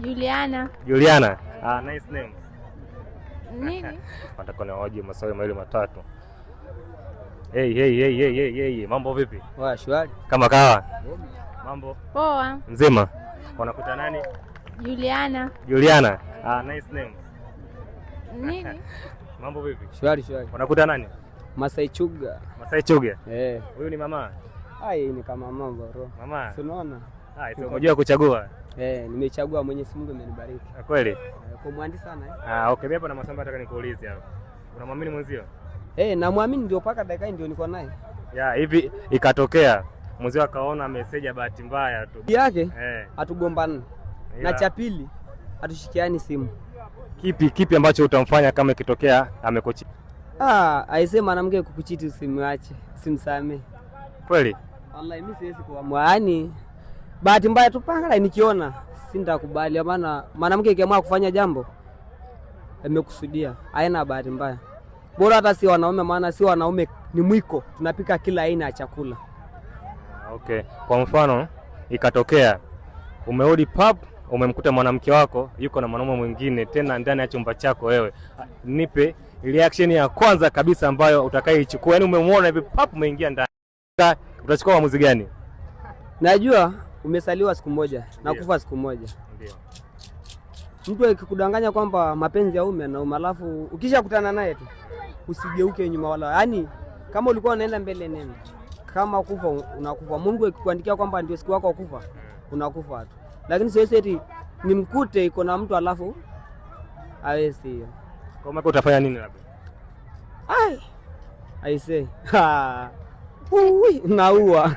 Juliana. Juliana. Ah, nice name. Nini? Nataka niwahoji maswali mawili matatu. Hey, hey, hey, hey, hey, hey. Mambo vipi? Wa shwari. Kama kawa. Mambo Poa. mzima. Wanakuta nani? Juliana. Juliana. Ah, nice name. Nini? Mambo vipi? Shwari shwari. Wanakuta nani? Masai Chuga. Masai Chuga. Eh. Huyu ni mama. Ai ni kama mambo bro. Mama. Si unaona? Ah, sio unajua kuchagua. Eh, nimechagua, Mwenyezi Mungu amenibariki. Ah, kweli? Eh, kwa mwandi sana eh. Ah, okay, mimi hapa na maswali nataka nikuulize hapa. Unamwamini mwenzio? Eh, namwamini ndio paka dakika hii ndio niko naye. Ya, hivi ikatokea mwenzio akaona message ya bahati mbaya tu. Yake Eh. hatugombani. Na cha pili hatushikiani simu. Kipi ambacho utamfanya kama ikitokea amekuchiti? Ah, aisee, mwanamke kukuchiti usimwache, usimsamee. Kweli? Wallahi mimi siwezi kuamua. Yaani bahati mbaya tu pangala nikiona sintakubali, maana mwanamke ikiamua kufanya jambo amekusudia, haina bahati mbaya. Bora hata si wanaume, maana si wanaume ni mwiko, tunapika kila aina ya chakula. Ah, okay. Kwa mfano ikatokea umerudi pub, umemkuta mwanamke wako yuko na mwanaume mwingine tena ndani ya chumba chako wewe. Ah, nipe reaction ya kwanza kabisa ambayo utakaichukua. Yaani umemwona hivi pub, umeingia ndani. Utachukua uamuzi gani? Najua umesaliwa siku moja na Ndio. kufa siku moja. Ndio. Mtu akikudanganya kwamba mapenzi ya ume na ume, alafu ukishakutana naye tu usigeuke nyuma wala, yaani kama ulikuwa unaenda mbele nenda, kama kufa unakufa. Mungu akikuandikia kwamba ndio siku yako kufa, unakufa tu, lakini siwezi eti nimkute iko na mtu alafu awezi hiyo. Kwa maana utafanya nini labda? Ai, aisee, naua.